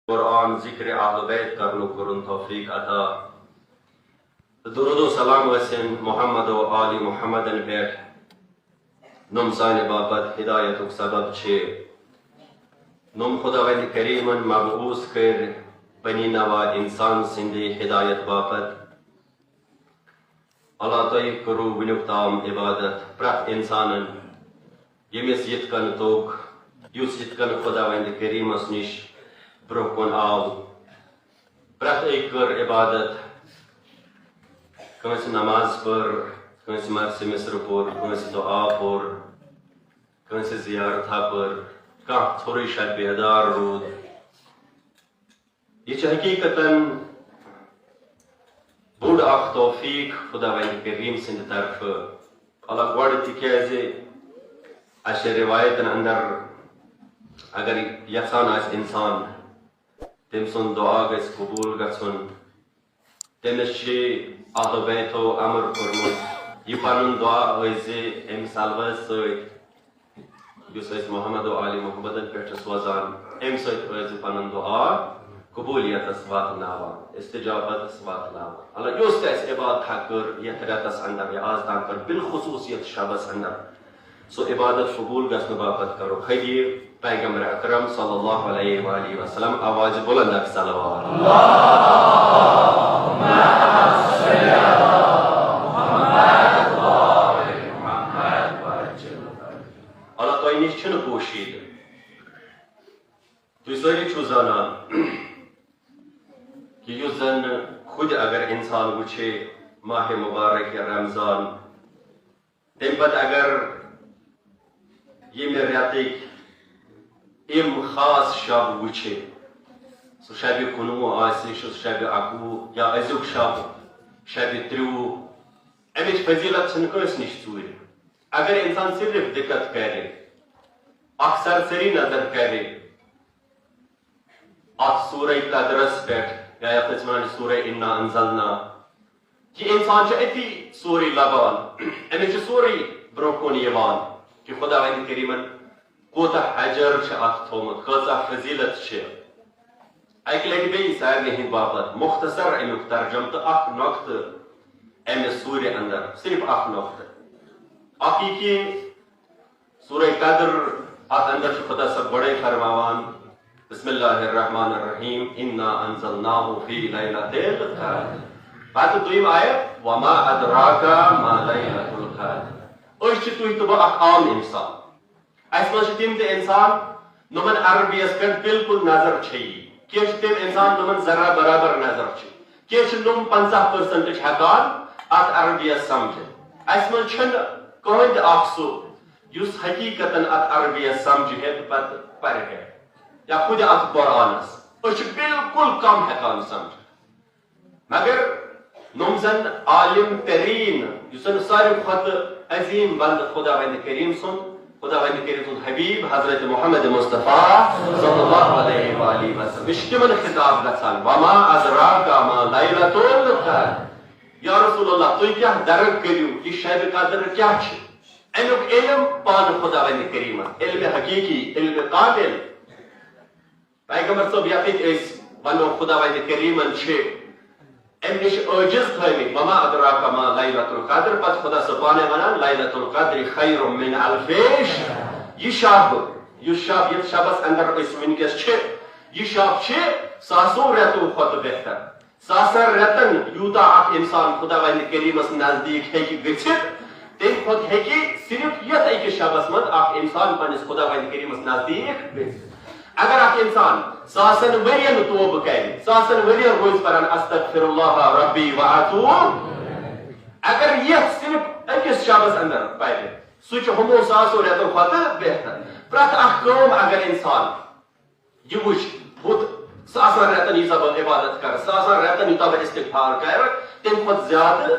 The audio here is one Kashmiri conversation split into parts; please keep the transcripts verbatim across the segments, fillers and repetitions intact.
قرآن، ذکر اہل بیت کرنُک کوٚرُن توفیق عطا۔ درود و سلام ٲسِن محمد و آل محمدن پٮ۪ٹھ۔ نۄم سانہِ باپتھ ہدایتُک سبب چھِ۔ نۄم خداوند کریمن مبعوث کٔرۍ بنی نوع انسان سٕنٛدِ ہدایت باپتھ۔ اللہ، تۄہہِ کوٚروٕ وُنیُک تام عبادت پرٛٮ۪تھ انسانن، ییٚمِس یِتھ کٔنۍ توٚگ، یُس یِتھ کٔنۍ خداوند کریمس نِش برٛونٛہہ کُن آو۔ پرٛٮ۪تھ أکۍ کٔر عبادت، کٲنٛسہِ نماز پٔر، کٲنٛسہِ مرثی مصرٕ پوٚر، کٲنٛسہِ دعا پوٚر، کٲنٛسہِ زیارتھا پٔر، کانٛہہ ژھوٚرُے شب بیدار روٗد۔ یہِ چھِ حقیقتاً بوٚڑ اکھ توفیق خداوند کریم سٕنٛدِ طرفہٕ۔ اللہ، گۄڈٕ تِکیازِ اَسہِ چھِ رِوایتَن اندر، اگر یژھان آسہِ انسان تٔمۍ سُنٛد دعا گژھِ قبوٗل گژھُن، تٔمِس چھِ اہل بیتو امر کوٚرمُت، یہِ پنُن دعا ٲسۍ زِ امہِ سلوٲتۍ سۭتۍ، یُس أسۍ محمد و آل محمدن پٮ۪ٹھ چھِ سوزان، امہِ سۭتۍ ٲسۍ زِ پنُن دعا قبولیتس واتناوان، استجابتس واتناوان۔ اللہ، یُس تہِ اَسہِ عبادتھا کٔر یتھ رٮ۪تس اندر یا آز تام کٔر، بالخصوص یتھ شبس اندر، سُہ عبادت قبول گژھنہٕ باپتھ کرو حدیث پیغمبر اکرم صلی اللہ علیہ وآلہ وسلم آواز بلند اکھ صلوات۔ اللہ، تۄہہِ نِش چھِنہٕ پوشیدٕ۔ تُہۍ سٲری چھِو زانان کہِ یُس زن خود اگر انسان وٕچھِ ماہ مبارک یا رمضان، تمہِ پتہٕ اگر ییٚمہِ رٮ۪تٕکۍ یِم خاص شب وٕچھِ، سُہ شبِ کُنوُہ آسہِ، سُہ شبِ اَکوُہ یا أزیُک شب، شبِ ترٛوُہ، امِچ فضیلت چھنہٕ کٲنٛسہِ نِش ژوٗرِ۔ اگر انسان صرف دقت کرِ، اکھ سرسری نظر کرِ، اتھ سورہ قدرس پٮ۪ٹھ، یا یتھ أسۍ ونان چھِ سورہ انا انزلنا، یہِ انسان چھُ أتی سورُے لبان، أمِس چھُ سورُے برونٛہہ کُن یِوان کہِ خداوند کریمن کوٗتاہ اجر چھُ اتھ تھوٚومُت، کۭژاہ فضیلت چھِ۔ اکہِ لٹہِ بیٚیہِ سارنٕے ہٕنٛدِ باپتھ مختصر امیُک ترجمہٕ تہٕ اکھ نۄقطہٕ امہِ سورِ اندر، صرف اکھ نۄقطہٕ۔ اکھ یہِ کہِ سورہ قدر، اتھ اندر چھُ خدا صٲب گۄڈے فرماوان، بسم اللہ الرحمن الرحیم، انا انزلناہ فی لیلۃ القدر۔ پتہٕ دوٚیِم آیت، وما ادراک ما لیلۃ القدر۔ أسۍ چھِ تُہۍ تہٕ بہٕ اکھ عام انسان۔ اسہِ منٛز چھِ تِم تہِ انسان، نۄمن عربیس پٮ۪ٹھ بالکل نظر چھے یی۔ کینٛہہ چھِ تِم انسان، نۄمن ذرہ برابر نظر چھِ۔ کینٛہہ چھِ نۄم پنٛژاہ پٔرسنٹٕچ ہٮ۪کان اتھ عربیس سمجھِتھ۔ اسہِ منٛز چھُنہٕ کٕہٕنۍ تہِ اکھ سُہ یُس حقیقتاً اتھ عربیس سمجھِ ہے تہٕ پتہٕ پرِ ہے، یا خود اتھ قرآنس۔ أسۍ چھِ بالکل کم ہٮ۪کان سمجھِتھ۔ مگر نۄم زن عالم ترین، یُس زن ساروی کھۄتہٕ عظیم بندٕ خداوند کریم سُنٛد، خداوند کریم سُنٛد حبیب حضرت محمد مصطفیٰ صلی اللہ علیہ وآلہ وسلم، یہِ چھُ تِمن خطاب گژھان، وما ادراک ما لیلۃ القدر۔ یا رسول اللہ، تُہۍ کیٛاہ درک کٔرِو، یہِ شب قدر کیٛاہ چھِ؟ امیُک علم پانہٕ خداوند کریمس، علم حقیقی، علم کامل۔ پیغمبر صٲب، یتھ أسۍ ونو خداوند کریمن چھِ امہِ نِش عٲجز تھٲومٕتۍ، وما ادراک ما لیلۃ القدر، پتہٕ خدا صٲب پانے ونان، لیلۃ القدر خیر من الف شہر۔ یہِ شب، یُس شب، یتھ شبس اندر أسۍ وٕنکیٚس چھِ، یہِ شب چھِ ساسو رٮ۪تو کھۄتہٕ بہتر۔ ساسن رٮ۪تن یوٗتاہ اکھ انسان خداوند کریمس نزدیٖک ہیٚکہِ گٔژھِتھ، تمہِ کھۄتہٕ ہیٚکہِ صرف یتھ أکِس شبس منٛز اکھ انسان پننِس خداوند کریمس نزدیٖک گٔژھِتھ۔ اگر اکھ انسان ساسن ؤرین توبہٕ کرِ، ساسن ؤرین روزِ پران استغفر اللہ ربی و اتوب، اگر یتھ صرف أکِس شبس اندر پرِ، سُہ چھُ ہُمو ساسو رٮ۪تو کھۄتہٕ بہتر۔ پرٛٮ۪تھ اکھ کٲم اگر انسان یہِ وٕچھ، بہٕ ساسن رٮ۪تن ییٖژاہ بہٕ عبادت کرٕ، ساسن رٮ۪تن یوٗتاہ بہٕ استغفار کرٕ، تمہِ کھۄتہٕ زیادٕ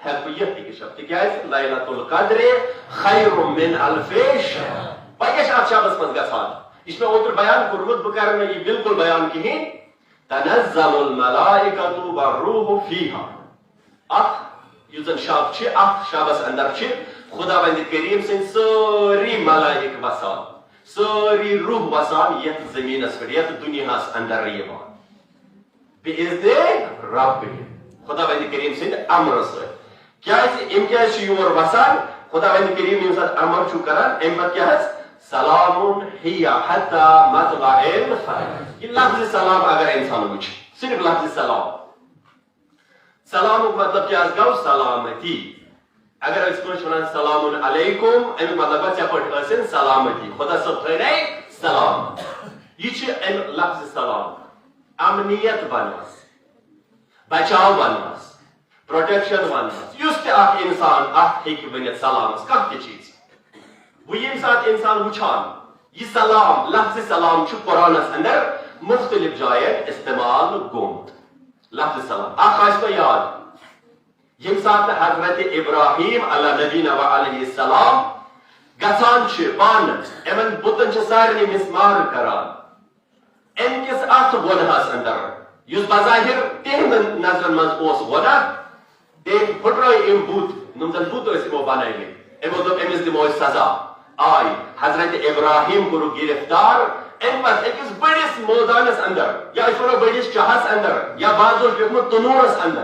ہٮ۪کہٕ بہٕ یتھ أکِس شبس۔ تِکیازِ لیلۃ القدر خیر من الف شہر۔ وۄنۍ کیٛاہ چھُ اتھ شبس منٛز گژھان؟ یہِ چھُ مےٚ اوترٕ بیان کوٚرمُت، بہٕ کرٕ نہٕ یہِ بالکل بیان کِہیٖنۍ۔ تنزل الملائکۃ والروح فیہا۔ اتھ یُس زن شب چھِ، اتھ شبس اندر چھِ خداوند کریم سٕنٛدۍ سٲری ملائک وسان۔ سٲری روح وسان یتھ زمینس پٮ۪ٹھ، یتھ دُنیاہس اندر یِوان۔ بِإِذْنِ رَبِّهِمْ۔ خداوند کریم سٕنٛدِ امرٕ سۭتۍ۔ کیازِ یِم کیازِ چھِ یور وسان؟ خداوند کریم ییٚمہِ ساتہٕ امر چھُ کران، امہِ پتہٕ کیٛاہ حظ؟ سلام ہی حتی مطلع الفجر۔ یہِ لفظ سلام اگر انسان وٕچھِ، صرف لفظ سلام۔ سلامُک مطلب کیٛاہ حظ گوٚو؟ سلامتی۔ اگر أسۍ کٲنٛسہِ وَنان سلام علیکم، اَمیُک مطلب گوٚو ژےٚ پٲٹھۍ ٲسِن سلامتی، خۄدا صٲب تھٲینَے سلام۔ یہِ چھِ اَمہِ لفظ سلام، امنیت وَنوس، بچاو وَنوس، پروٹیکشن وَنوس۔ یُس تہِ اکھ انسان اکھ ہیٚکہِ ؤنِتھ سلامس کانٛہہ تہِ چیٖز۔ وۄنۍ ییٚمہِ ساتہٕ انسان وٕچھان، یہِ سلام، لفظ سلام چھُ قرآنس اندر مختلف جاین استعمال گوٚمُت۔ لفظ سلام اکھ آسہِ تۄہہِ یاد، ییٚمہِ ساتہٕ حضرت ابراہیم علی نبینا و علیہ السلام گژھان چھِ پانہٕ یِمن بُتن چھِ سارنٕے مسمار کران، امہِ کِس اتھ گۄنہس اندر، یُس بظاہر تِہنٛدن نظرن منٛز اوس گۄناہ، تٔمۍ پھُٹرٲے أمۍ بُت، یِم زن بُت ٲسۍ یِمو بنٲومٕتۍ، یِمو دوٚپ أمِس دِمو أسۍ سزا۔ آے حضرت ابراہیم کوٚرُکھ گرفتار، امہِ پتہٕ أکِس بٔڑِس مٲدانس اندر، یا أسۍ ونو بٔڑِس چاہس اندر، یا بعض اوس لیوٚکھمُت تنوٗرس اندر۔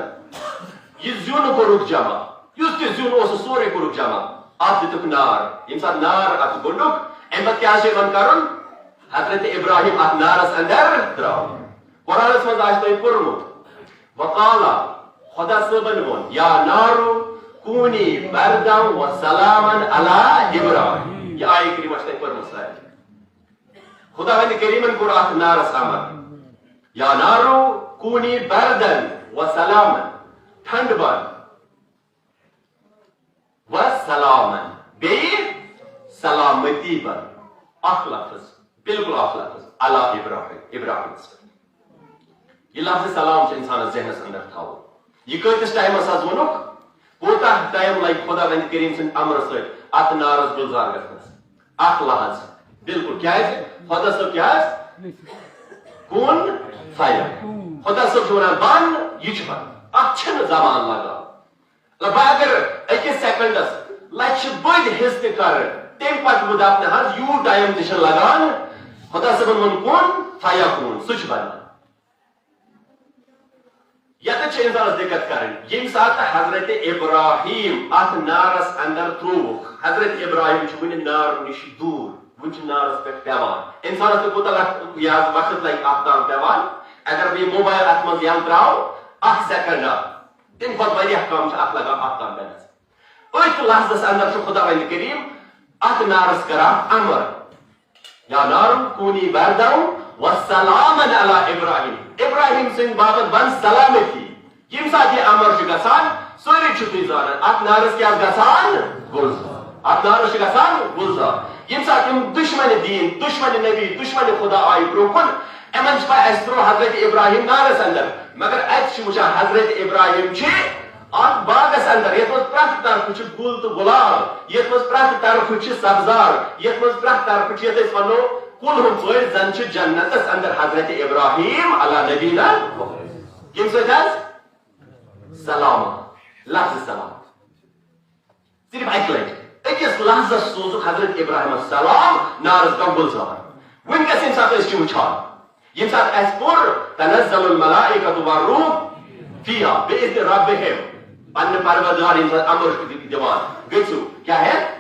یہِ زیُن کوٚرُکھ جمع، یُس تہِ زیُن اوس، سُہ سورُے کوٚرُکھ جمع۔ اتھ دِتُکھ نار۔ ییٚمہِ ساتہٕ نار اتھ گوٚنڈُکھ، امہِ پتہٕ کیٛاہ چھُ یِوان کرُن؟ حضرت ابراہیم اتھ نارس اندر درٛاو۔ قرآنس منٛز آسہِ تۄہہِ پوٚرمُت، وقالا، خدا صٲبن ووٚن، یا نارو کونی بردم و سلامن علی ابراہیم۔ یہِ آیہِ کریمہ چھِ تۄہہِ پٔرمٕژ سارنٕے۔ خداوند کریمن کوٚر اتھ نارس امر، یا نارو کونی بردن و سلامن، ٹھنڈ بن، و سلامن، بیٚیہِ سلامتی بن۔ اکھ لفظ، بالکل اکھ لفظ، علی ابراہیم، ابراہیمس پٮ۪ٹھ۔ یہِ لفظ سلام چھُ انسانس ذہنس اندر تھاوُن۔ یہِ کۭتِس ٹایمس حظ ووٚنُکھ؟ کوٗتاہ ٹایم لگہِ خداوند کریم سٕنٛدِ امرٕ سۭتۍ اتھ نارس گُلزار گژھنس؟ اکھ لحظ۔ بالکل۔ کیازِ؟ خدا صٲب کیٛاہ حظ؟ کُن فیکون۔ خدا صٲب چھُ ونان بن، یہِ چھُ بن۔ اتھ چھُنہٕ زمان لگان۔ بہٕ اگر أکِس سیکنڈس لچھِ بٔدۍ حصہٕ تہِ کرٕ، تمہِ پتہٕ بہٕ دپہٕ نہٕ حظ، یوٗت ٹایم تہِ چھُنہٕ لگان۔ خدا صٲبن ووٚن کُن فیکون، سُہ چھُ بنان۔ یتھ چھِ انسانس دقت کرٕنۍ۔ ییٚمہِ ساتہٕ حضرت ابراہیم اتھ نارس اندر ترووُکھ، حضرت ابراہیم چھُ وُنہِ نار نِش دوٗر، وُنہِ چھُ نارس پٮ۪ٹھ پیوان۔ انسانس تہِ کوٗتاہ لگ-، یہِ حظ وقت لگہِ اتھ تام پیوان؟ اگر بہٕ یہِ موبایل اتھ منٛز یلہٕ تراوٕ، اکھ سیکنڈا، تمہِ کھۄتہٕ واریاہ کم چھُ اتھ لگان اتھ تام پٮ۪نس۔ أتھۍ لحظس اندر چھُ خداوند کریم اتھ نارس کران امر، یا نار کونی بردم و سلامن علی ابراہیم، ابراہیم سٕنٛدِ باپتھ بن سلامتی۔ ییٚمہِ ساتہٕ یہِ امر چھُ گژھان، سٲری چھِو تُہۍ زانان، اتھ نارس کیٛاہ گژھان؟ گُلزار۔ اتھ نارس چھُ گژھان گُلزار۔ ییٚمہِ ساتہٕ یِم دشمن دین، دشمن نبی، دشمن خدا آیہِ برونٛہہ کُن، یِمن چھِ پاے، اسہِ ترٛوو حضرت ابراہیم نارس اندر، مگر اتہِ چھِ وٕچھان، حضرت ابراہیم چھِ اتھ باغس اندر، یتھ منٛز پرٛٮ۪تھ طرفہٕ چھِ گُل تہٕ گُلاب، یتھ منٛز پرٛٮ۪تھ طرفہٕ چھِ سبزار، یتھ منٛز پرٛٮ۪تھ طرفہٕ چھِ، یتھ أسۍ ونو، کُلہُم پٲٹھۍ زن چھِ جنتس اندر حضرت ابراہیم علی نبینا۔ کمہِ سۭتۍ حظ؟ سلام، لفظ سلام۔ صرف اکہِ لٹہِ، أکِس لحظس سوٗزُکھ حضرت ابراہیمس سلام، نارس گوٚو گُلزار۔ وٕنکیٚس ییٚمہِ ساتہٕ أسۍ چھِ وٕچھان، ییٚمہِ ساتہٕ اَسہِ پوٚر، تنزل الملائکۃ والروح فیہا بإذن ربہم، پننہِ پروردگار ییٚمہِ ساتہٕ امر چھُ دِ-، دِوان، گٔژھِو، کیٛاہ ہے؟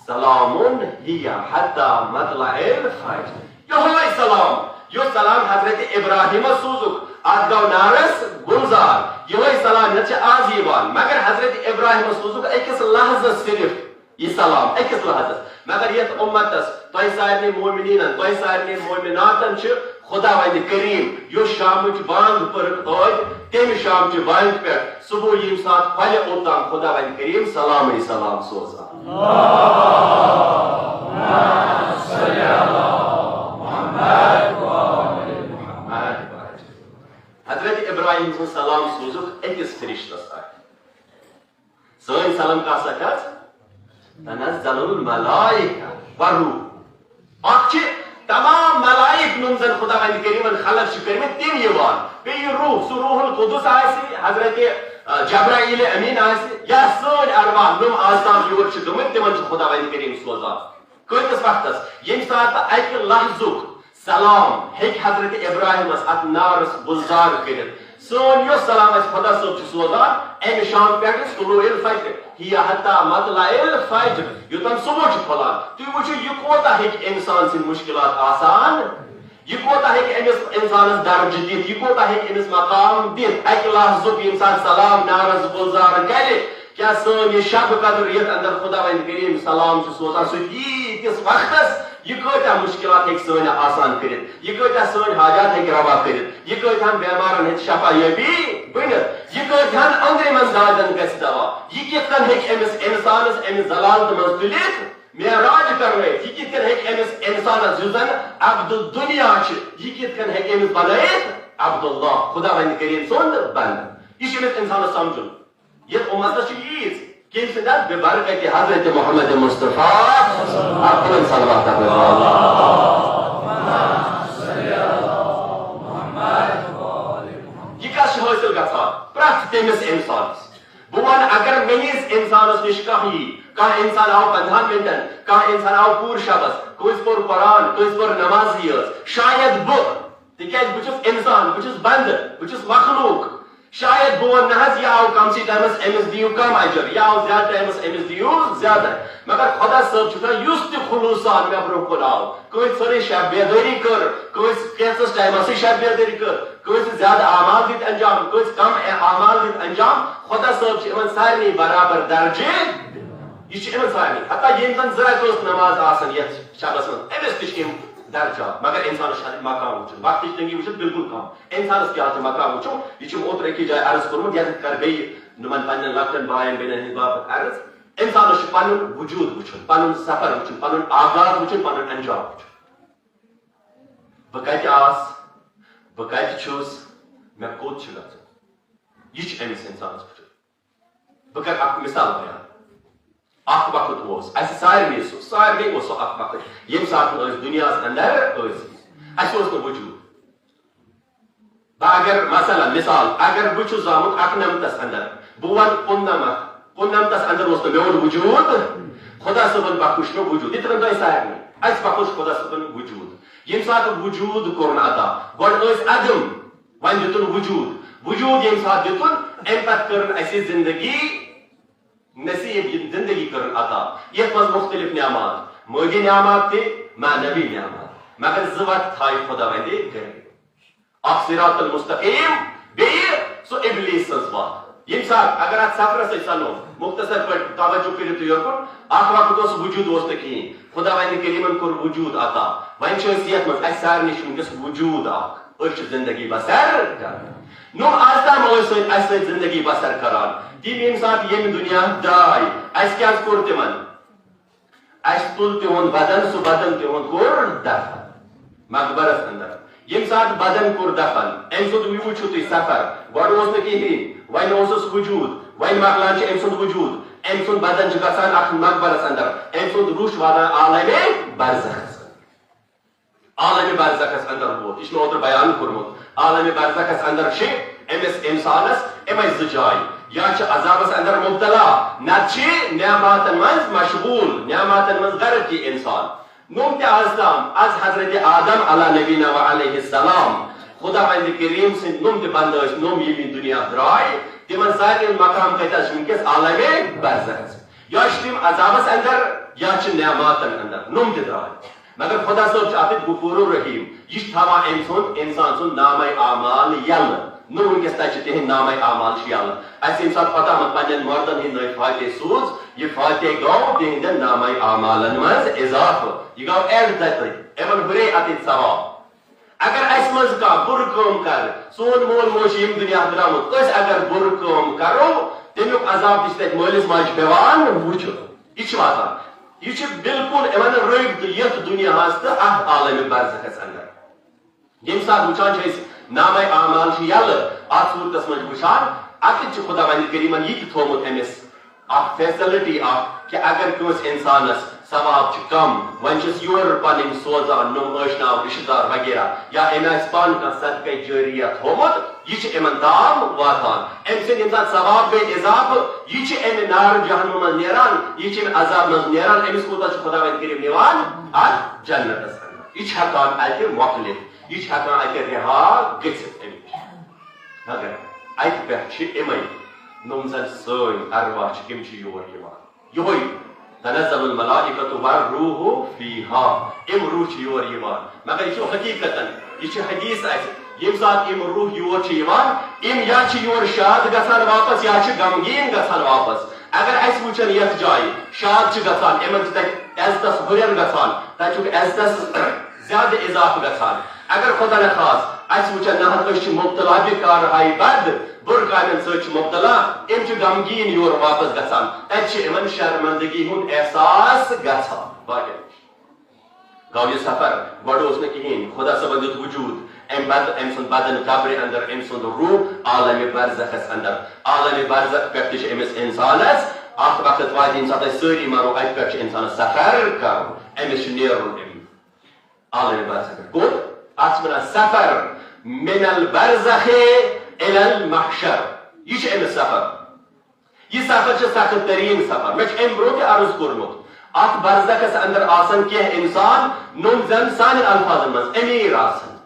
سلام ہی حتی مطلع الفجر۔ یہوے سلام، یُس سلام حضرت ابراہیمس سوٗزُکھ، اتھ گوٚو نارس گُلزار۔ یہوے سلام یتھ چھِ آز یِوان، مگر حضرت ابراہیمس سوٗزُکھ أکِس لحظس صرف۔ یہِ سلام أکِس لحظس، مگر یتھ امتس، تۄہہِ سارنٕے مومنیٖنن، تۄہہِ سارنٕے مومناتن چھِ خداوند کریم، یُس شامٕچ بانگ پٔرٕکھ ٲدۍ، تمہِ شامچہِ بانگہِ پٮ۪ٹھ صبح ییٚمہِ ساتہٕ پھۄلہِ اوٚتام خداوند کریم سلامٕے سلام سوزان۔ حضرت ابراہیم سُنٛد سلام سوٗزُکھ أکِس فرشتس اتھِ۔ سٲنۍ سلام کَس سۭتۍ حظ؟ تنزل الملائکہ والروح۔ اکھ چھِ تمام ملائک، یِم زن خداوند کریمن خلق چھِ کٔرمٕتۍ، تِم یِوان۔ بیٚیہِ یہِ روح، سُہ روح القدس آسہِ، حضرت، آ، جبرائیل امین آسہِ، یا سٲنۍ ارواح، یِم آز تام یور چھِ گٔمٕتۍ، تِمن چھُ خداوند کریم سوزان۔ کۭتِس وقتس؟ ییٚمہِ ساتہٕ اَکہِ لحظُک سلام ہیٚکہِ حضرت ابراہیمس اتھ نارس گُلزار کٔرِتھ۔ سٲنۍ یۄس سلام اَسہِ خۄدا صٲب چھُ سوزان، اَمہِ شام پٮ۪ٹھ طلوع الفجر، ہی حتی مطلع الفجر، یوٚتام صبح چھُ پھۄلان۔ تُہۍ وٕچھِو، یہِ کوٗتاہ ہیٚکہِ اِنسان سٕنٛدۍ مُشکلات آسان، یہِ کوٗتاہ ہیٚکہِ أمِس اِنسانس درجہٕ دِتھ، یہِ کوٗتاہ ہیٚکہِ أمِس مقام دِتھ۔ اَکہِ لحظُک ییٚمہِ ساتہٕ سلام نارس گُلزار کرِ، کیٛاہ سٲنۍ یہِ شب قدر یتھ اندر خداوند کریم سلام چھُ سوزان، سُہ ییٖتِس وقتس، یہِ کۭتیاہ مُشکلات ہیٚکہِ سٲنۍ آسان کٔرِتھ، یہِ کۭتیاہ سٲنۍ حاجات ہیٚکہِ روا کٔرِتھ، یہِ کۭتیاہن بٮ۪مارن ہیٚکہِ شفا یٲبی بٔنِتھ، یہِ کۭتیاہن أنٛدرِمن دادٮ۪ن گژھِ دوا، یہِ کِتھ کٔنۍ ہیٚکہِ أمِس اِنسانس اَمہِ ذلالتہٕ منٛز تُلِتھ، معراج کرنٲیِتھ۔ یہِ کِتھ کٔنۍ ہیٚکہِ أمِس اِنسانس، یُس زن عبد الدنیا چھُ، یہِ کِتھ کٔنۍ ہیٚکہِ أمِس بنٲیِتھ عبداللہ، خداوند کریم سُنٛد بندٕ؟ یہِ چھُ أمِس اِنسانس سمجھُن۔ یتھ امتس چھِ ییٖژ، کٔمۍ سٕنٛدِ اَتھ؟ بے برکت حضرت محمد مصطفیٰ۔ اَتھ بلند صلوات اَتھ پٮ۪ٹھ۔ یہِ کس چھِ حٲصِل گژھان؟ پرٛٮ۪تھ تٔمِس اِنسانس۔ بہٕ وَنہٕ، اگر مےٚ ہِوِس اِنسانس نِش کانٛہہ یی، کانٛہہ اِنسان آو پنٛدہن مِنٹن، کانٛہہ اِنسان آو پوٗرٕ شبس، کٲنٛسہِ پوٚر قرآن، کٲنٛسہِ پٔر نمازٕے یٲژ، شاید بہٕ، تِکیٛازِ بہٕ چھُس اِنسان، بہٕ چھُس بندٕ، بہٕ چھُس مخلوق۔ شاید بہٕ وَنہٕ، نہ حظ، یہِ آو کمسٕے ٹایمس، أمِس دِیِو کم اجر، یہِ آو زیادٕ ٹایمس، أمِس دِیِو زیادٕ۔ مگر خۄدا صٲب چھُ وَنان، یُس تہِ خلوص سان مےٚ برونٛہہ کُن آو، کٲنٛسہِ ژھٔرٕے شب بیدٲری کٔر، کٲنٛسہِ کینٛژس ٹایمسٕے شب بیدٲری کٔر، کٲنٛسہِ زیادٕ اعمال دِتۍ انجام، کٲنٛسہِ کم اعمال دِتۍ انجام، خۄدا صٲب چھُ یِمن سارنٕے برابر درجہٕ۔ یہِ چھُ یِمن سارنٕے، حتیٰ ییٚمۍ زن زٕ رکٲژ نماز آسن یتھ شبس منٛز، أمِس تہِ چھِ یِم درجات۔ مگر انسانس چھُ مقام وٕچھُن، وقتٕچ تنگی وٕچھِتھ بالکل کم۔ انسانس کیٛاہ چھُ مقام وٕچھُن؟ یہِ چھُ مےٚ اوترٕ أکِس جایہِ عرض کوٚرمُت، یتھ کر بیٚیہِ یِمن پننٮ۪ن لۄکٹٮ۪ن باین بیٚنٮ۪ن ہٕنٛدِ باپتھ عرض۔ انسانس چھُ پنُن وجود وٕچھُن، پنُن سفر وٕچھُن، پنُن آغاز وٕچھُن، پنُن انجام وٕچھُن۔ بہٕ کتہِ آس، بہٕ کتہِ چھُس، مےٚ کوٚت چھُ گژھُن، یہِ چھُ أمِس انسانس وٕچھُن۔ بہٕ کرٕ اکھ مثال بیان۔ اکھ وقت اوس اسہِ سارنٕے، سُہ سارنٕے اوس سُہ اکھ وقت، ییٚمہِ ساتہٕ نہٕ أسۍ دُنیاہس اندر ٲسۍ، اسہِ اوس نہٕ وجود۔ بہٕ اگر مثلاً، مثال، اگر بہٕ چھُس زامُت اکنمتس اندر، بہٕ وَنہٕ کُننمتھ، کُننمتس اندر اوس نہٕ میون وجود، خدا صٲبن بخش مےٚ وجود، یِتھ کٔنۍ تۄہہِ سارنٕے، اسہِ بخش خدا صٲبن وجود۔ ییٚمہِ ساتہٕ وجود کوٚرُن عطا، گۄڈٕ ٲسۍ عدم، وۄنۍ دِتُن وجود۔ وجود ییٚمہِ ساتہٕ دِتُن، امہِ پتہٕ کٔرٕن اسہِ زندگی نصیب، یہِ زندگی کٔرٕن عطا۔ یتھ منٛز مختلف نعمات، مٲدی نعمات تہِ، معنوی نعمات۔ مگر زٕ وقت تھایہِ خداوندِ گرِ۔ اکھ صراط المستقیم، بیٚیہِ سُہ ابلیس سٕنٛز وتھ۔ ییٚمہِ ساتہٕ اگر اتھ سفرس أسۍ سنو، مختصر پٲٹھۍ توجہ کٔرِو تُہۍ یورکُن، اکھ وقت اوس وجود اوس نہٕ کِہیٖنۍ۔ خداوندِ کریمن کوٚر وجود عطا۔ وۄنۍ چھِ أسۍ یتھ منٛز، اسہِ سارنٕے چھُ وٕنکیٚس وجود اکھ۔ أسۍ چھِ زندگی بسر کران۔ نوٚم از تام ٲسۍ سۭتۍ، اسہِ سۭتۍ زندگی بسر کران۔ تِم ییٚمہِ ساتہٕ ییٚمہِ دُنیا درٛاے، اسہِ کیٛاہ کوٚر تِمن؟ اسہِ تُل تِہُنٛد بدن، سُہ بدن تِہُنٛد کوٚر دفن مقبرس اندر۔ ییٚمہِ ساتہٕ بدن کوٚر دفن، أمۍ سُنٛد یہِ وٕچھِو تُہۍ سفر، گۄڈٕ اوس نہٕ کِہیٖنۍ، وۄنۍ اوسُس وجود، وۄنۍ مۄکلان چھُ أمۍ سُنٛد وجود، أمۍ سُنٛد بدن چھُ گژھان اتھ مقبرس اندر، أمۍ سُنٛد روح چھُ واتان عالمِ برزخس۔ عالمِ برزخس اندر ووت، یہِ چھُ مےٚ اوترٕ بیان کوٚرمُت۔ عالمِ برزخس اندر چھِ أمِس انسانس یِمے زٕ جایہِ، یا چھِ عذابس اندر مبتلا، نتہٕ چھِ نعماتن منٛز مشغول، نعماتن منٛز غرق یہِ انسان۔ نوٚم تہِ از تام، از حضرت آدم علی نبینا و علیہ السلام، خداوند کریم سٕنٛدۍ نوٚم تہِ بندٕ ٲسۍ، نوٚم ییٚمہِ دُنیا درٛاے، تِمن سارنٕے ہُنٛد مقام کتہِ حظ چھُ وٕنکیٚس؟ عالمِ برزخس۔ یا چھِ تِم عذابس اندر، یا چھِ نعماتن اندر، نوٚم تہِ درٛاے۔ مگر خدا صٲب چھُ اتھ غفور الرحیم، یہِ چھُ تھاوان أمۍ سُنٛد، انسان سُنٛد نامہ اعمال یلہٕ۔ نوٚو وٕنکیٚس تتہِ چھِ تِہنٛدۍ نامہ اعمال چھِ یلہٕ۔ اسہِ ییٚمہِ ساتہٕ خداوند پننٮ۪ن مردن ہٕنٛدۍ نٲوۍ فاتح سوٗز، یہِ فاتح گوٚو تِہنٛدٮ۪ن نامہ اعمالن منٛز اضافہٕ۔ یہِ گوٚو add تتہِ، یِمن ہُرے اتِتھ ثواب۔ اگر اسہِ منٛز کانٛہہ بُرٕ کٲم کرِ، سون مول موج چھُ ییٚمہِ دُنیا درٛامُت، أسۍ اگر بُرٕ کٲم کرو، تمیُک عذاب تہِ چھُ تتہِ مٲلِس ماجہِ پٮ۪وان وُچھُن۔ یہِ چھُ واتان۔ یہِ چھُ بالکل یِوان رٲبطہٕ یتھ دُنیاہس تہٕ اتھ عالمِ برزخس اندر۔ ییٚمہِ ساتہٕ وٕچھان چھِ أسۍ نامہ اعمال چھُ یلہٕ، اتھ صوٗرتس منٛز چھِ وٕچھان، اتٮ۪تھ چھُ خداوند کریمن یہِ تہِ تھوٚومُت أمِس اکھ facility اکھ کہِ اگر کٲنٛسہِ انسانس ثواب چھُ کم، وۄنۍ چھِس یورٕ پنٕنۍ سوزان، نوٚم ٲشناو، رشتہٕ دار وغیرہ، یا أمۍ آسہِ پانہٕ کانٛہہ صدقے جاریہ تھوٚومُت، یہِ چھُ یِمن تام واتان۔ أمۍ سٕنٛدِ ییٚمہِ ساتہٕ ثواب گٔے اضافہٕ، یہِ چھِ اَمہِ نار جہنم منٛز نیران، یہِ چھِ اَمہِ عذاب منٛز نیران، أمِس کوٗتاہ چھُ خۄداوند کٔرِم نِوان اَتھ جنتس اندر۔ یہِ چھِ ہٮ۪کان اَتہِ مۄکلِتھ، یہِ چھِ ہٮ۪کان اَتہِ رِہا گٔژھِتھ أمِس۔ مگر اَتہِ پٮ۪ٹھ چھِ یِمَے، نوٚم زَن سٲنۍ ارواح چھِ، یِم چھِ یور یِوان۔ یِہوٚے تنزل الملائکۃ والروح فیہا، یِم روح چھِ یور یِوان۔ مگر یہِ چھُ حقیقتاً، یہِ چھِ حدیث اَسہِ، ییٚمہِ ساتہٕ یِم روح یور چھِ یِوان، یِم یا چھِ یور شاد گژھان واپس، یا چھِ غمگیٖن گژھان واپس۔ اگر اَسہِ وٕچھن یَتھ جایہِ شاد چھِ گژھان، یِمن چھِ تَتہِ عزتس ہُرٮ۪ر گژھان، تَتہِ چھُکھ عزتس زیادٕ اضافہٕ گژھان۔ اگر خدا نخواست اَسہِ وٕچھن نہ حظ، أسۍ چھِ مُبتلا بہِ کارہاے بد، بُرٕ کامٮ۪ن سۭتۍ چھِ مُبتلا، یِم چھِ غمگیٖن یور واپس گژھان، تَتہِ چھِ یِمن شرمندگی ہُنٛد احساس گژھان۔ باقین گوٚو یہِ سفر، گۄڈٕ اوس نہٕ کِہیٖنۍ، خدا صٲبن دیُت وجوٗد، أمۍ بد-، أمۍ سُنٛد بدن قبرِ اندر، أمۍ سُنٛد روح عالمِ برزخس اندر۔ عالمِ برزخ پٮ۪ٹھ تہِ چھِ أمِس انسانس اکھ وقت واتہِ، ییٚمہِ ساتہٕ أسۍ سٲری مرو، اتہِ پٮ۪ٹھ چھُ انسانس سفر کرُن، أمِس چھُ نیرُن أمۍ عالمِ برزخ پٮ۪ٹھ۔ کوٚت؟ اتھ چھِ ونان سفر من البرزخ الی المحشر۔ یہِ چھُ أمِس سفر۔ یہِ سفر چھُ سخت تریٖن سفر۔ مےٚ چھُ اَمہِ برٛونٛہہ تہِ عرض کوٚرمُت، اَتھ برزخس اندر آسن کینٛہہ انسان، نوٚم زن سانٮ۪ن الفاظن منٛز امیر آسن۔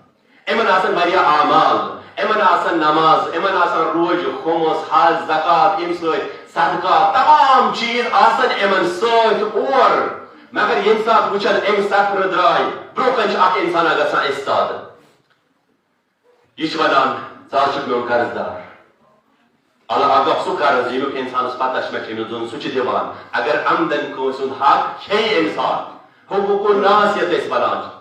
یِمن آسن واریاہ اعمال، یِمن آسن نماز، یِمن آسن روزٕ، خمس، حج، زکوٰۃ، اَمہِ سۭتۍ صدقات، تمام چیٖز آسن یِمن سۭتۍ اور۔ مگر ییٚمہِ ساتہٕ وٕچھن اَمہِ سفرٕ درٛاے، برٛونٛہہ کنہِ چھُ اکھ انسانا گژھان استاد۔ یہِ چھُ ونان، "ژٕ حظ چھُکھ میون قرض دار۔" اللہ آگاہ سُہ قرض، ییٚمیُک انسانس پتہ چھِ، مےٚ چھُ أمِس دیُن، سُہ چھُ دِوان۔ اگر عمدن کٲنٛسہِ ہُنٛد حق کھیٚیہِ انسان، حقوق الناس یتھ أسۍ ونان چھِ،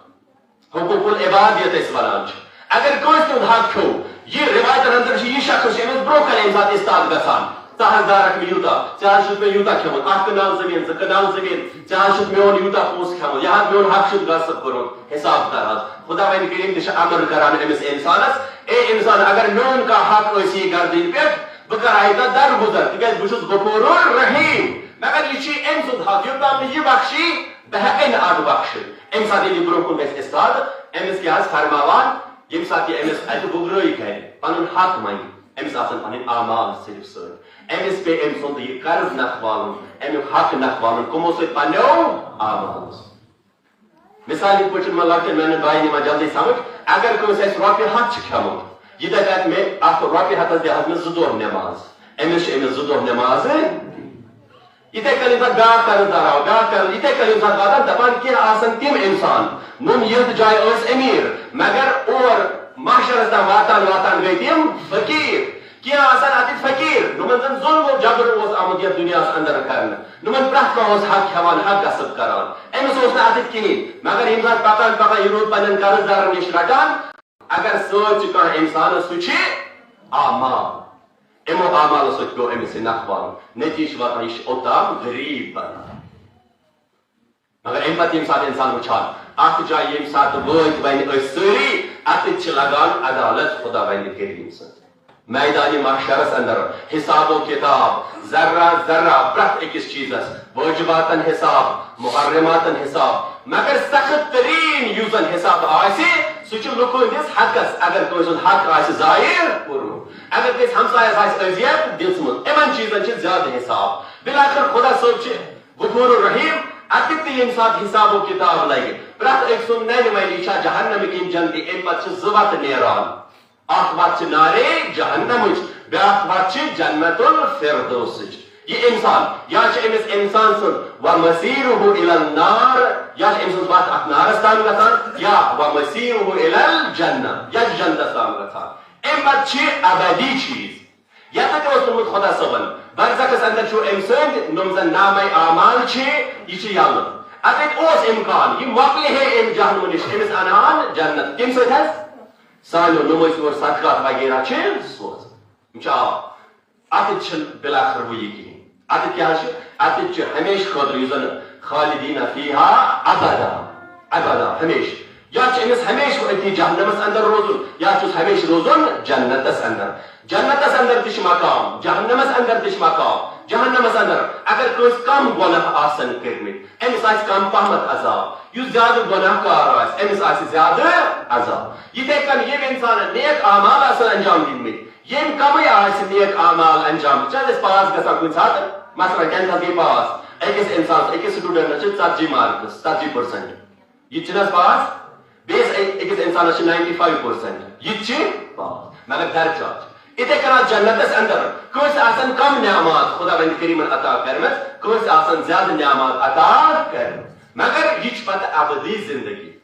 حقوق العباد یتھ أسۍ ونان چھِ، اگر کٲنٛسہِ ہُنٛد حق کھیوٚو، یہِ روایتن اندر چھُ، یہِ شخص چھُ أمِس برٛونٛہہ کنہِ اَمہِ ساتہٕ استاد گژھان۔ "ژٕ حظ دارکھ مےٚ یوٗتاہ، ژےٚ حظ چھُتھ مےٚ یوٗتاہ کھیوٚمُت، اکھ کنال زٔمیٖن، زٕ کنال زٔمیٖن، ژےٚ حظ چھُتھ میون یوٗتاہ پونٛسہٕ کھیوٚمُت، یہِ حظ میون حق چھُتھ غصب کوٚرمُت، حساب کر حظ۔" خداوند کریم تہِ چھُ امر کران أمِس انسانس، "اے انسان، اگر میون کانٛہہ حق ٲسی گردنہِ پٮ۪ٹھ، بہٕ کرٕ ہا یہِ تتھ درگُزر، تِکیازِ بہٕ چھُس غفور الرحیم۔ مگر یہِ چھُ أمۍ سُنٛد حق، یوٚتام نہٕ یہِ بخشی، بہٕ ہٮ۪کے نہٕ اتھ بخشِتھ۔" امہِ ساتہٕ ییٚلہِ یہِ برٛونٛہہ کُن گژھِ استاد، أمِس کیٛاہ آسہِ فرماوان؟ ییٚمہِ ساتہٕ یہِ أمِس اتہِ وُگرٲے کرِ، پنُن حق منگہِ، أمِس آسن پنٕنۍ اعمال صرف سۭتۍ۔ أمِس پیٚیہِ أمۍ سُنٛد یہِ قرض نکھٕ والُن، امیُک حق نکھٕ والُن۔ کٕمو سۭتۍ؟ پننیو اعمالو سۭتۍ۔ مثال یِتھ پٲٹھۍ چھُنہٕ وۄنۍ لۄکٹٮ۪ن میانٮ۪ن بایَن یِوان جلدی سمجھ، اگر کٲنٛسہِ آسہِ رۄپیہِ ہَتھ چھِ کھٮ۪مُت، یہِ دَپہِ اَتہِ مےٚ اَتھ رۄپیہِ ہَتَس دِ حظ مےٚ زٕ دۄہ نٮ۪ماز، أمِس چھِ أمِس زٕ دۄہ نٮ۪ماز۔ یِتھَے کٔنۍ ییٚمہِ ساتہٕ بیٛاکھ قرض دار آو، بیٛاکھ قرض، یِتھَے کٔنۍ ییٚمہِ ساتہٕ واتان، دَپان کینٛہہ آسَن تِم اِنسان، نوٚم یَتھ جایہِ ٲسۍ أمیٖر، مگر اور محشرَس تام واتان واتان گٔے تِم فقیٖر۔ کینٛہہ آسَن اَتِتھۍ فقیٖر، نوٚمَن زَن ظُلم و جبر اوس آمُت یَتھ دُنیاہَس اندر کرنہٕ، نوٚمَن پرٛٮ۪تھ کانٛہہ اوس حق کھٮ۪وان، حق غصب کران، أمِس اوس نہٕ اَتِتھ کِہیٖنۍ، مگر ییٚمہِ ساتہٕ پَکان پَکان یہِ روٗد پنٛنٮ۪ن قرض دارَن نِش رَٹان، اگر سۭتۍ چھُ کانٛہہ اِنسانَس، سُہ چھُ اعمال۔ یِمو اعمالو سۭتۍ پیوٚو أمِس یہِ نکھٕ والُن۔ نتیٖجہٕ چھُ واتان، یہِ چھُ اوٚتام غریٖب بنان۔ مگر اَمہِ پتہٕ ییٚمہِ ساتہٕ اِنسان وٕچھان، اَتھ جایہِ ییٚمہِ ساتہٕ وٲتۍ وۄنۍ أسۍ سٲری، اَتٮ۪تھ چھِ لگان عدالت خداوندِ کریم سٕنٛز۔ میدانِ محشرس اندر حساب و کتاب، ذرہ ذرہ، پرٛٮ۪تھ أکِس چیٖزس، واجباتن حساب، محرماتن حساب، مگر سخت ترین یُس زن حساب آسہِ، سُہ چھُ لُکہٕ ہٕنٛدِس حقس، اگر کٲنٛسہِ ہُنٛد حق آسہِ ضایع کوٚرمُت، اگر کٲنٛسہِ ہمسایس آسہِ اذیت دِژمٕژ، یِمن چیٖزن چھِ زیادٕ حساب۔ بِلاخر خدا صٲب چھِ غفور الرحیم، اَتہِ تہِ ییٚمہِ ساتہٕ حساب و کتاب لگہِ، پرٛٮ۪تھ أکۍ سُنٛد ننہِ وَنہِ یہِ چھا جہنم کِنہٕ جنتی، اَمہِ پتہٕ چھِ زٕ وَتہٕ نیران۔ اکھ وَتھ چھِ نارے جہنمٕچ، بیٛاکھ وَتھ چھِ جنت الفردوسٕچ۔ یہِ اِنسان، یا چھِ أمِس اِنسان سُنٛد وَمَصِیرُهُ إِلَى النَّارِ، یا چھِ أمۍ سٕنٛز وَتھ اَتھ نارَس تام گژھان، یا وَمَصِیرُهُ إِلَى الْجَنَّةِ، یا چھِ جنتَس تام گژھان۔ اَمہِ پَتہٕ چھِ ابدی چیٖز۔ یَتھ تہِ اوس ووٚنمُت خۄدا صٲبَن، برزخَس اَندَر چھُ أمۍ سٕنٛدۍ نوٚم زَن نامَے اعمال چھِ، یہِ چھِ یَلہٕ۔ اَتٮ۪تھ اوس اِمکان، یہِ مۄکلہِ ہے اَمہِ جہنمہٕ نِش، أمِس اَنہٕ ہَن جنت۔ کَمہِ سۭتۍ حظ؟ سانیو نمٲزِ اور صدقات وغیرہ چھِ سوزان۔ یِم چھِ آ-، اَتٮ۪تھ چھِنہٕ بِلاخر وۄنۍ یہِ کِہیٖنۍ۔ اَتٮ۪تھ کیٛاہ چھِ؟ اَتٮ۪تھ چھِ ہمیشہٕ خٲطرٕ، یُس زَن خالدین فیہا ابدا، ابدا، ہمیشہٕ۔ یا چھِ أمِس ہمیشہٕ أتی جہنمَس اندر روزُن، یا چھُس ہمیشہٕ روزُن جنتَس اندر۔ جنتَس اندر تہِ چھِ مقام، جہنمَس اندر تہِ چھِ مقام۔ جہنمَس اندر اگر کٲنٛسہِ کم گۄناہ آسَن کٔرمٕتۍ، أمِس آسہِ کم پہمتھ عذاب۔ یُس زیادٕ گۄناہ کار آسہِ، أمِس آسہِ زیادٕ عذاب۔ یِتھَے کٔنۍ ییٚمۍ اِنسانَن نیک اعمال آسَن انجام دِتمٕتۍ، ییٚمۍ کمٕے آسہِ نیک اعمال انجام، چھِ حظ أسۍ پاس گژھان کُنہِ ساتہٕ؟ مثلاً ٹینتھس گٔے پاس، أکِس انسانس، أکِس سٹوڈنٹس چھِ ژتجی مارکس، ژتجی پرسنٹ۔ یہِ تہِ چھِنہٕ حظ پاس؟ بیٚیِس أ-، أکِس انسانس چھِ ناینٹی فایو پرسنٹ، یہِ تہِ چھِ پاس، مگر درجات چھِ۔ یِتھے کٔنۍ آسہِ جنتس اندر کٲنٛسہِ آسن کم نعمات خداوند کریمن عطا کرمژ، کٲنٛسہِ آسن زیادٕ نعمات عطا کرمژ، مگر یہِ چھِ پتہٕ ابدی زندگی۔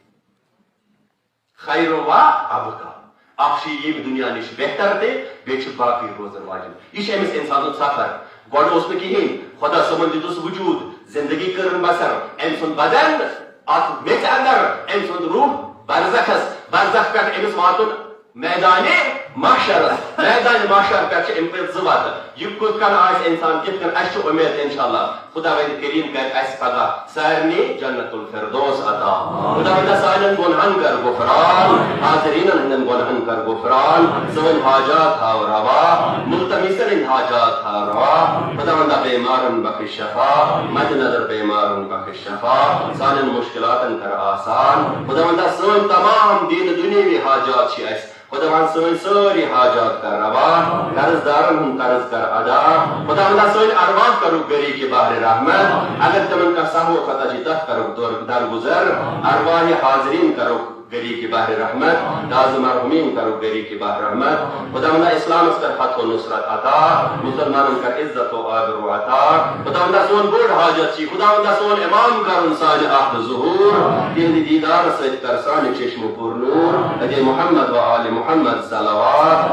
خیر و ابقا۔ اکھ چھُ ییٚمہِ دُنیا نِش بہتر تہِ، بیٚیہِ چھُ باقٕے روزن واجِب۔ یہِ چھُ أمِس اِنسان سُنٛد سفر۔ گۄڈٕ اوس نہٕ کِہیٖنۍ، خۄدا صٲبن دیُتُس وجوٗد، زندگی کٔرٕن بسر، أمۍ سُنٛد بدن، اتھ میژِ اندر أمۍ سُنٛد روح برزخس، برزخ پٮ۪ٹھ أمِس واتُن میدانِ محشرس۔ میدانِ محشر پٮ۪ٹھ چھِ أمۍ پٮ۪ٹھ زٕ وتہٕ۔ یہِ کِتھ کٔنۍ آسہِ انسان، کِتھ کٔنۍ، اسہِ چھِ اُمید انشاءاللہ خداوند کریم کرِ اسہِ پگاہ سارنٕے جنت الفردوس عطا۔ خداوندا سانٮ۪ن گۄنہن کر غفران، حاضریٖنن ہٕنٛدٮ۪ن گۄنہن کر غفران، سٲنۍ حاجات تھاو روا، ملتمسن ہٕنٛدۍ حاجات تھاو روا۔ خداوندا بیمارن بخش شفا، مد نظر بیمارن بخش شفا، سانٮ۪ن مشکلاتن کر آسان۔ خداوندا سٲنۍ تمام دین دنیاوی حاجات چھِ اسہِ خداوند سٲنۍ سٲری حاجات کر روا، قرض دارن ہُنٛد قرض کر ادا۔ خداوندا سٲنۍ ارواح کرُکھ غریق بحر رحمت۔ اگر تمن کانٛہہ سہو خطا چھِ، تتھ کرُکھ در-، درگزر۔ ارواح حاضرین کرُکھ غریق بحر رحمت۔ تازٕ مرحومین کرُکھ غریق بحر رحمت۔ خداوندا اسلامس کر فتح و نصرت عطا۔ مسلمانن کر عزت و آبرو عطا۔ خداوندا سون بوٚڑ حاجت چھِ، خداوندا سون امام کرُن سانہِ آخر ظہور۔ تہنٛدِ دیدار سۭتۍ کر سانہِ چشمہٕ پُر نور۔ ادے محمد و آل محمد صلوات۔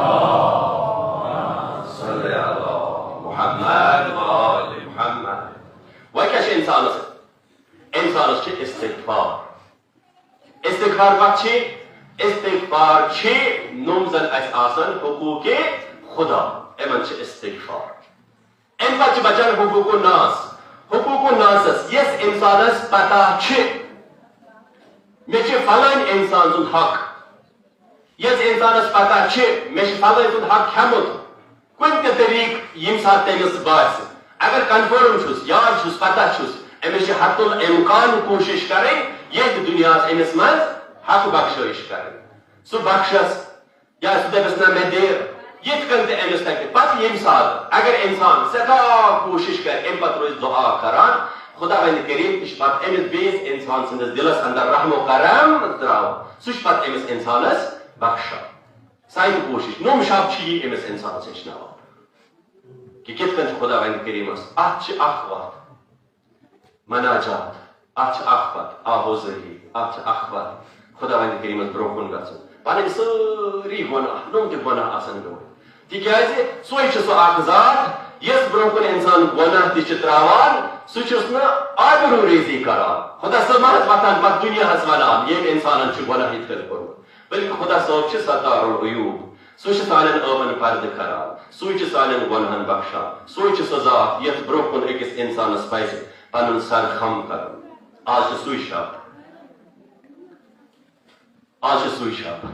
صلی علی محمد و آل محمد۔ وۄنۍ کیٛاہ چھُ انسانس؟ انسانس چھُ استغفار۔ استغفار کتھ چھِ؟ استغفار چھِ نوٚم زن اسہِ آسن حقوق خدا، یِمن چھِ استغفار۔ امہِ پتہٕ چھِ بچان حقوق الناس۔ حقوق الناسس، یس انسانس پتہ چھِ، مےٚ چھِ فلٲنۍ انسان سُنٛد حق، یس انسانس پتہ چھِ، مےٚ چھِ فلٲنۍ سُنٛد حق کھٮ۪مُت کُنہِ تہِ طریقہٕ، ییٚمہِ ساتہٕ تٔمِس باسہِ، اگر کنفرم چھُس، یاد چھُس، پتہ چھُس، أمِس چھِ حتی الامکان کوٗشش کرٕنۍ ییٚتھۍ دُنیاہس أمِس منٛز حق بخشٲیش کرٕنۍ۔ سُہ بخشس، یا سُہ دَپٮ۪س، "نہ، مےٚ دِ"۔ یِتھ کٔنۍ تہِ أمِس تَگہِ۔ پَتہٕ ییٚمہِ ساتہٕ اگر اِنسان سٮ۪ٹھاہ کوٗشِش کَرِ، اَمہِ پَتہٕ روزِ دُعا کَران، خۄداوندِ کریٖم تہِ چھُ پَتہٕ أمِس بیٚیِس اِنسان سٕنٛدِس دِلَس اَندَر رحم و کرم ترٛاوان۔ سُہ چھُ پَتہٕ أمِس اِنسانَس بخشان۔ سانہِ کوٗشِش، نوٚم شب چھُ یی أمِس اِنسانَس ہیٚچھناوان کہِ کِتھ کٔنۍ چھُ خۄداوندِ کریٖمَس۔ اَتھ چھِ اَکھ وَتھ۔ مناجات، اتھ چھِ اکھ وتھ، آہوزٲری، اتھ چھِ اکھ وتھ، خداوند کریمس برونٛہہ کُن گژھُن۔ پنٕنۍ سٲری گۄناہ، نوٚم تہِ گۄناہ آسن گٔمٕتۍ۔ تِکیازِ سُے چھُ سُہ اکھ ذات، یس برونٛہہ کُن انسان گۄناہ تہِ چھِ تراوان، سُہ چھُس نہٕ آبروٗ ریزی کران۔ خدا صٲب ما حظ وۄتھان پتہٕ دُنیاہس ونان، ییٚمۍ انسانن چھُ گۄناہ یِتھ کٔنۍ کوٚرمُت، بلکہِ خدا صٲب چھِ ستار العیوب۔ سُہ چھُ سانٮ۪ن عٲبن پردٕ کران، سُے چھُ سانٮ۪ن گۄنہن بخشان، سُے چھُ سۄ ذات یتھ برونٛہہ کُن أکِس انسانس پزِ پنُن سر خم کرُن۔ آز چھُ سُے شب۔ آز چھُ سُے شب۔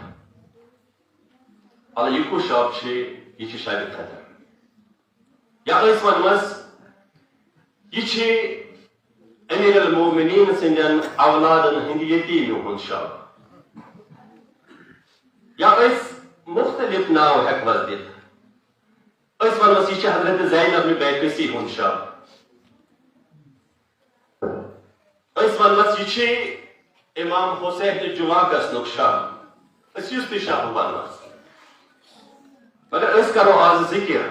الہٕ یہِ کُس شب چھُ؟ یہِ چھُ شب قدر۔ یا أسۍ ونوس، یہِ چھُ امیر المومنین سٕنٛدٮ۪ن اولادن ہٕنٛدِ یتیٖمہِ ہُنٛد شب۔ یا أسۍ مُختٔلِف ناو ہٮ۪کوس دِتھ۔ أسۍ ونوس، یہِ چھُ حضرت زینب بن بیکسی ہُنٛد شب۔ أسۍ ونوس، یہِ چھُ امام حسین تہٕ جُمعہ گژھنُک شب۔ أسۍ یُس تہِ شب ونوس، مگر أسۍ کرو آز ذکر،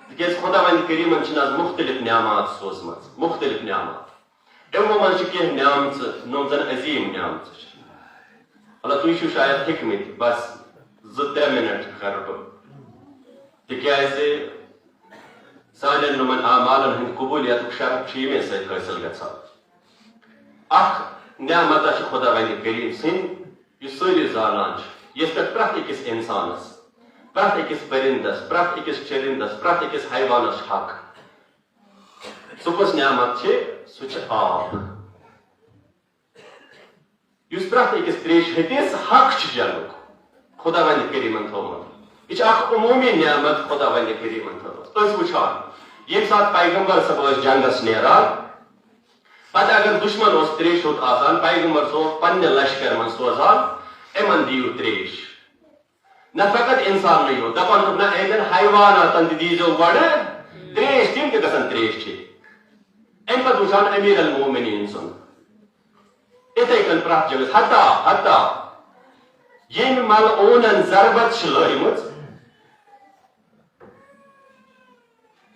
تِکیازِ خداوند کریمن چھِنہٕ آز مُختٔلِف نعمات سوزمٕژ، مُختٔلِف نعمات۔ یِمو منٛز چھِ کینٛہہ نعمژٕ، نوٚم زن عظیٖم نعمژٕ چھِ۔ مطلب، تُہۍ چھِو شاید ہیٚکمٕتۍ، بس زٕ ترٛےٚ منٹ کرٕ بہٕ، تِکیازِ سانٮ۪ن نوٚمن اعمالن ہٕنٛدِ قبولیتُک شرف چھُ ییٚمے سۭتۍ حٲصِل گژھان۔ اکھ نعمت چھِ خداوند کریم سٕنٛدۍ، یُس سٲری زانان چھِ، یس پٮ۪ٹھ پرٛٮ۪تھ أکِس انسانس، پرٛٮ۪تھ أکِس پرندس، پرٛٮ۪تھ أکِس چرندس، پرٛٮ۪تھ أکِس حیوانس چھُ حق۔ سُہ کُس نعمت چھِ؟ سُہ چھُ آب، یُس پرٛٮ۪تھ أکِس تریشہِ ہٕنٛدِس حق چھُ چٮ۪نُک، خداوند کریمن تھوٚومُت۔ یہِ چھِ اکھ عموٗمی نعمت خداوند کریمن تھٲومٕژ۔ أسۍ وٕچھان، ییٚمہِ ساتہٕ پیغمبر صٲب ٲسۍ جنگس نیران، پتہٕ اگر دُشمن اوس تریشہِ ہوٚت آسان، پیغمبر صٲب اوس پننہِ لشکر منٛز سوزان، "یِمن دِیِو تریش۔" نہ فقط انسانٕے یوت، دپان چھُکھ، نہ، ییٚتٮ۪ن حیواناتن تہِ دیٖزیو گۄڈٕ تریش، تِم تہِ گژھن تریش چیٚنۍ۔ امہِ پتہٕ وٕچھان امیر المومنین سُنٛد۔ اِتھَے کٔنۍ پرٛٮ۪تھ جٲیِز، حتیٰ، حتیٰ ییٚمہِ ملعوٗنن ضربت چھِ لٲجمٕژ،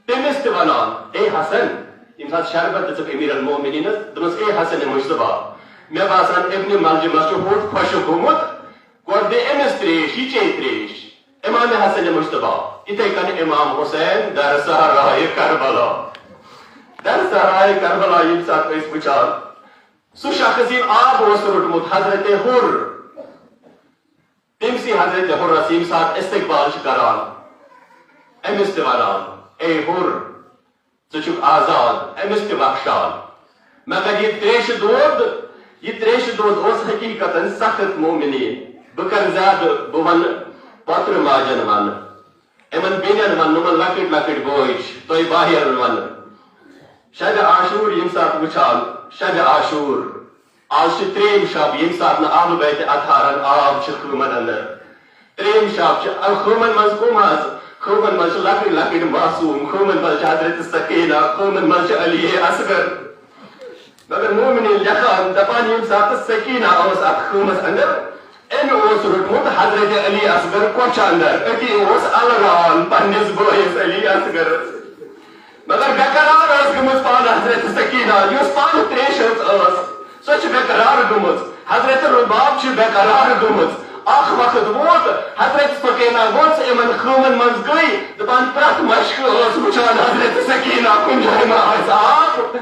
تٔمِس تہِ ونان، "اے حسن"، ییٚمہِ ساتہٕ شربت دِژٕکھ امیر المومنینس، دوٚپمس، "اے حسن مجتبیٰ، مےٚ باسان ابن ملجمس چھُ ہوٚٹ خۄشک گوٚمُت، گۄڈٕ دِ أمِس تریش، یہِ چیٚیہِ تریش۔" امام حسن مجتبیٰ، یِتھَے کٔنۍ امام حسین در صحرائے کربلا۔ در صحرائے کربلا ییٚمہِ ساتہٕ أسۍ وٕچھان، سُہ شخص ییٚمۍ آب اوس روٚٹمُت حضرت حُر، تٔمۍ سٕے حضرت حُرس ییٚمہِ ساتہٕ استقبال چھِ کران، أمِس تہِ ونان، "اے حُر، ژٕ چھُکھ آزاد"، أمِس تہِ بخشان۔ مگر یہِ تریشہِ دود، یہِ تریشہِ دود اوس حقیقتاً سخت مومنین۔ بہٕ کرٕ زیادٕ، بہٕ ونہٕ پۄترٕ ماجن ونہٕ، یِمن بیٚنٮ۪ن ونہٕ، یِمن لۄکٕٹۍ لۄکٕٹۍ بٲے چھِ، تۄہہِ بایَن ونہٕ۔ شبِ عاشور ییٚمہِ ساتہٕ وٕچھان، شبِ عاشور، آز چھِ ترٛیٚیِم شب، ییٚمہِ ساتہٕ نہٕ اہل بیت اطہارن آب چھِ خۭمن اندر۔ ترٛیٚیِم شب چھِ، ال-، خۭمن منٛز کٕم حظ؟ خۭمن منٛز چھِ لۄکٕٹۍ لۄکٕٹۍ معصوم، خۭمن منٛز چھِ حضرت سکینہ، خۭمن منٛز چھِ علی اصغر۔ مگر مومنین لیکھان، دپان، ییٚمہِ ساتہٕ سکینہ ٲس اتھ خۭمس اندر، أمۍ اوس روٚٹمُت حضرت علی اصغر کۄچھِ اندر، أتی اوس الران پننِس بٲیِس علی اصغرس۔ مگر بے قرار ٲس گٔمٕژ پانہٕ حضرت سکینہ، یۄس پانہٕ تریشہِ ہٕنٛز ٲس، سۄ چھِ بے قرار گٔمٕژ۔ حضرت رباب چھِ بے قرار گٔمٕژ۔ اکھ وقت ووت، حضرت سکینہ ؤژھ، یِمن خۭمن منٛز گٔے، دپان پرٛٮ۪تھ مشکہٕ ٲس وٕچھان حضرت سکینہ، کُنہِ جایہِ ما آسہِ آب۔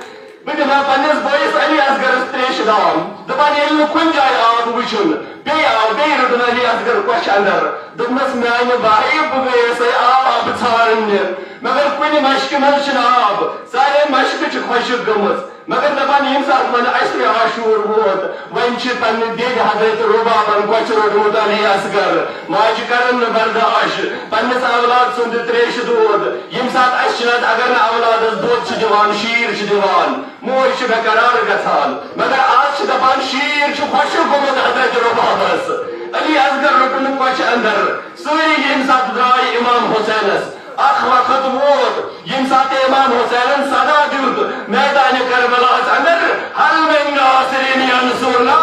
بہٕ دِمہٕ ہا پننِس بٲیِس علی اصغرس تریشہِ دام۔ دپان ییٚلہِ نہٕ کُنہِ جایہِ آب وٕچھُن، بیٚیہِ آو، بیٚیہِ روٚٹُن علی اصغر کۄچھِ اندر۔ دوٚپنس، "میانہِ بایہِ، بہٕ گٔیَسے آب ژھانڈنہِ، مگر کُنہِ مشکہِ منٛز چھُنہٕ آب، سارے مشکہٕ چھِ خۄشک گٔمٕژ۔" مگر دپان، ییٚمہِ ساتہٕ وۄنۍ عشرِ عاشور ووت، وۄنۍ چھِ پننہِ دٮ۪دِ حضرت ربابن کۄچھِ روٚٹمُت علی اصغر۔ ماجہِ کرن نہٕ برداش پننِس اولاد سُنٛد تریشہِ دود۔ ییٚمہِ ساتہٕ اَسہِ چھِ نتہٕ، اگر نہٕ اولادس دۄد چھِ دِوان، شیٖر چھِ دِوان، موج چھِ بے قرار گژھان۔ مگر آز چھِ دپان، شیٖر چھُ خۄشک گوٚمُت حضرت ربابس۔ علی اصغر روٚٹُن کۄچھِ اندر۔ سٲری ییٚمہِ ساتہٕ درٛاے امام حسینس، اکھ وقت ووت، ییٚمہِ ساتہٕ امام حسینن صدا دیُت میدانِ کربلاہس اندر، "هل من ناصر ینصرنا؟"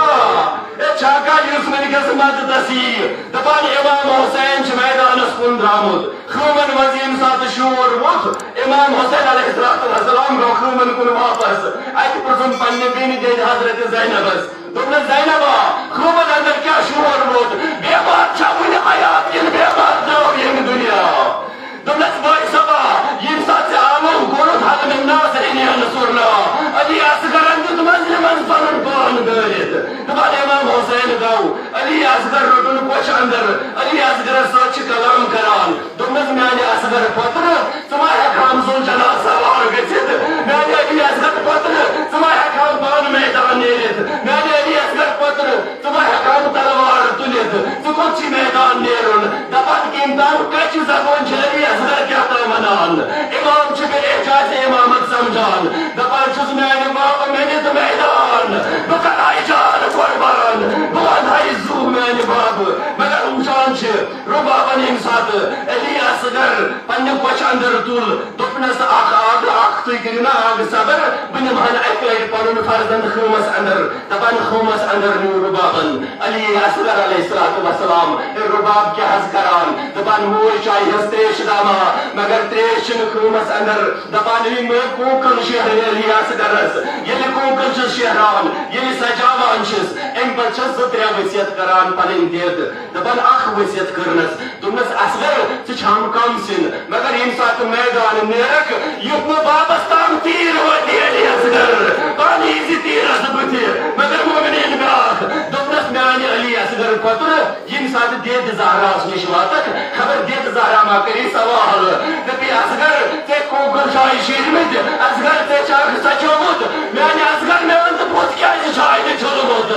اے، چھا کانٛہہ یُس وٕنکیٚس مددس ییہِ؟ دپان امام حسین چھُ میدانس کُن درٛامُت۔ خۭمن منٛز ییٚمہِ ساتہٕ شور ووٚتھ، امام حسین علیہ الصلوۃ والسلام گوٚو خۭمن کُن واپس۔ اتہِ پرٛژھُن پننہِ بیٚنہِ دٮ۪دِ حضرت زینبس۔ دوٚپنس، "زینبا، خۭمن اندر کیٛاہ شور ووت؟ بیمار چھا وُنہِ حیات کِنہٕ بیمار درٛاو ییٚمہِ دُنیا؟" دوٚپنس، "بٲے صٲبا، ییٚمہِ ساتہٕ ژےٚ آلو کوٚرُتھ، هل من ناصر ینصرنا، علی اصغرن دیُت منزلہِ منٛز پنُن پان دٲرِتھ۔" دپان امام حسین گوٚو، علی اصغر روٚٹُن کۄچھِ اندر، علی اصغرس سۭتۍ چھِ کلام کران۔ دوٚپنس، "میانہِ اصغر پۄترٕ، ژٕ ما ہٮ۪کہٕ ہم ذوالجناح سوار گٔژھِتھ؟ میانہِ علی اصغر پۄترٕ، ژٕ ما ہٮ۪کہٕ ہم پانہٕ میدان نیٖرِتھ؟ میانہِ علی اصغر پۄترٕ، ژٕ ما ہٮ۪کہٕ ہم تلوار تُلِتھ؟ ژٕ کوٚت چھُے میدان نیرُن؟" دپان، کٔمۍ تام کچہِ زبٲنۍ چھِ علی اصغر کیٛاہ تام ونان۔ امام چھُ بے اعجاز امامت سمجھان۔ دپان چھُس، "میانہِ بابہٕ، مےٚ دِ تہٕ میدان، بہٕ کرٕ ہا یہِ جان قربان، بہٕ ونہٕ ہا یہِ زُو میانہِ بابہٕ۔" مگر وٕچھان چھِ، ربابن ییٚمہِ ساتہٕ علی اصغر پننہِ کۄچھِ اندر تُل، دوٚپنس، "اکھ آگ، اکھ، تُہۍ کٔرِو نا آگہٕ صبر، بہٕ نِمہٕ ہن اکہِ لٹہِ پنُن فرزند خۭمس اندر۔" دپان خۭمس اندر نیوٗ ربابن علی اصغر علیہ الصلوۃ والسلام۔ اے رباب کیٛاہ حظ کران؟ دپان موج چایہِ ہٕنٛز تریش داما، مگر تریش چھِنہٕ خۭمس اندر۔ دپان یہِ مےٚ کوکل شیہرے علی اصغرس۔ ییٚلہِ کوکل چھُس شیہران، ییٚلہِ سجاوان چھِس، امہِ پتہٕ چھَس زٕ ترٛےٚ وصیت کران پنٕنۍ دٮ۪د۔ دپان اکھ وصیت کٔرنس، دوٚپنس، "اصغر، ژٕ چھام کم سِن، مگر ییٚمہِ ساتہٕ میدان نیرکھ، یُتھ نہٕ بابس تام تیٖر واتی علی اصغر، پانہٕ یی زِ تیٖرس بٕتھِ۔" مگر مومنین بیٛاکھ دوٚپنس، "میانہِ علی اصغر پۄترٕ، ییٚمہِ ساتہٕ دٮ۪د زہراہس نِش واتکھ، خبر دٮ۪د زہرا ما کری سوال، دپی، اصغر، ژےٚ کوکل چایہِ شیٖرمٕتۍ، اصغر، ژےٚ چھا سچومُت؟ میانہِ اصغر، مےٚ وَن تہٕ بُتھ کیٛازِ چھُ اَتہِ چھوٚلمُت؟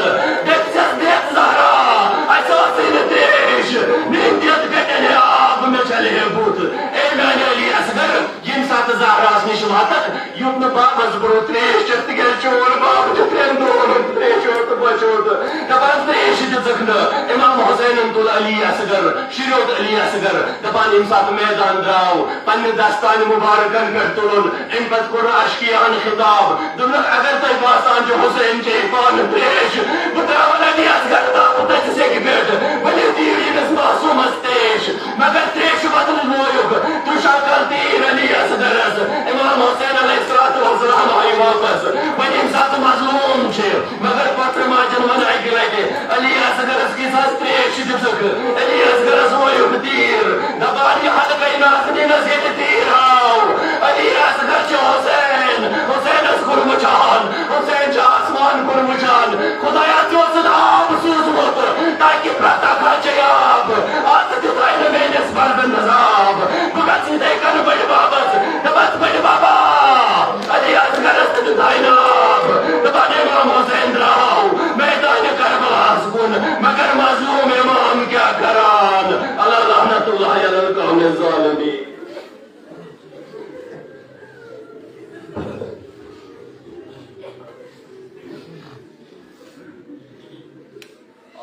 دٔپۍ چھَس دٮ۪د زہرا، اَسہِ ٲسٕے نہٕ تریش، میٛٲنۍ دٮ۪د کَتہِ اَنہِ آب، مےٚ چھَلہِ ہے بُتھ۔ اے میانہِ علی اصغر، ییٚمہِ ساتہٕ زہراہس نِش واتکھ، یُتھ نہٕ بابس برونٛہہ تریش چٮ۪تھ، تِکیٛازِ چون باب چھُ ترٛٮ۪ن دۄہن ہُنٛد تریش ہیوٚت تہٕ بۄچھِ ہیوٚت۔ دپان تریش چھِ زخمہٕ۔ امام حسینن تُل علی اصغر، شریوت علی اصغر، دپان ییٚمہِ ساتہٕ میدان درٛاو، پننہِ دستانہِ مبارکن پٮ۪ٹھ تُلُن۔ امہِ پتہٕ کوٚر عشقیاہن خطاب، دوٚپنکھ، اگر تۄہہِ باسان چھُ حسین چیٚیہِ پانہٕ تریش، بہٕ ترٛاوَن علی اصغر تام تٔژِ سیٚکہِ پٮ۪ٹھ، ؤلِو دِیِو ییٚمِس معصوٗمس تریش۔ مگر تریشہِ بدلہٕ لویُکھ تُشاکل تیٖر علی اصغرس۔ امام حسین علیہ الصلوۃ والسلام آیہِ واپس۔ وۄنۍ ییٚمہِ ساتہٕ مظلوم چھِ، مگر کۄکرٕ ماجن ووٚن اکہِ لٹہِ، علی اصغرس کِژھ حظ تریش دِژٕکھ؟ علی اصغرس وویُکھ تیٖر، دپان، یہِ حلقے نازنینس ییٚتہِ تیٖر آو۔ علی اصغر چھُ حسین، حسینس کُن وٕچھان، حسین چھُ آسمان کُن وٕچھان۔ خدایا، ژےٚ اوسُتھ آب سوٗزمُت تاکہِ پرٛٮ۪تھ اکھ ہا چیٚیہِ آب۔ آز دیُت نہٕ میٲنِس فرزندس آب۔ بہٕ گژھٕ یِتھے کٔنۍ بٔڈِ بابس، دپس، بٔڈِ بابا، علی اصغرس تہِ دیُت نہٕ آب۔ دپان، امام حسین درٛاو میدانِ کربلاہس کُن، مگر مظلوم امام کیٛاہ کران؟ الا لعنت اللہ علی القوم الظالمین۔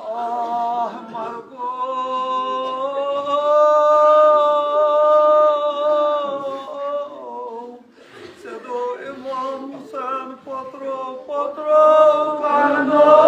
آہ مرگو، ژےٚ دوٚپ امام حسین پترو، پترو کرنو۔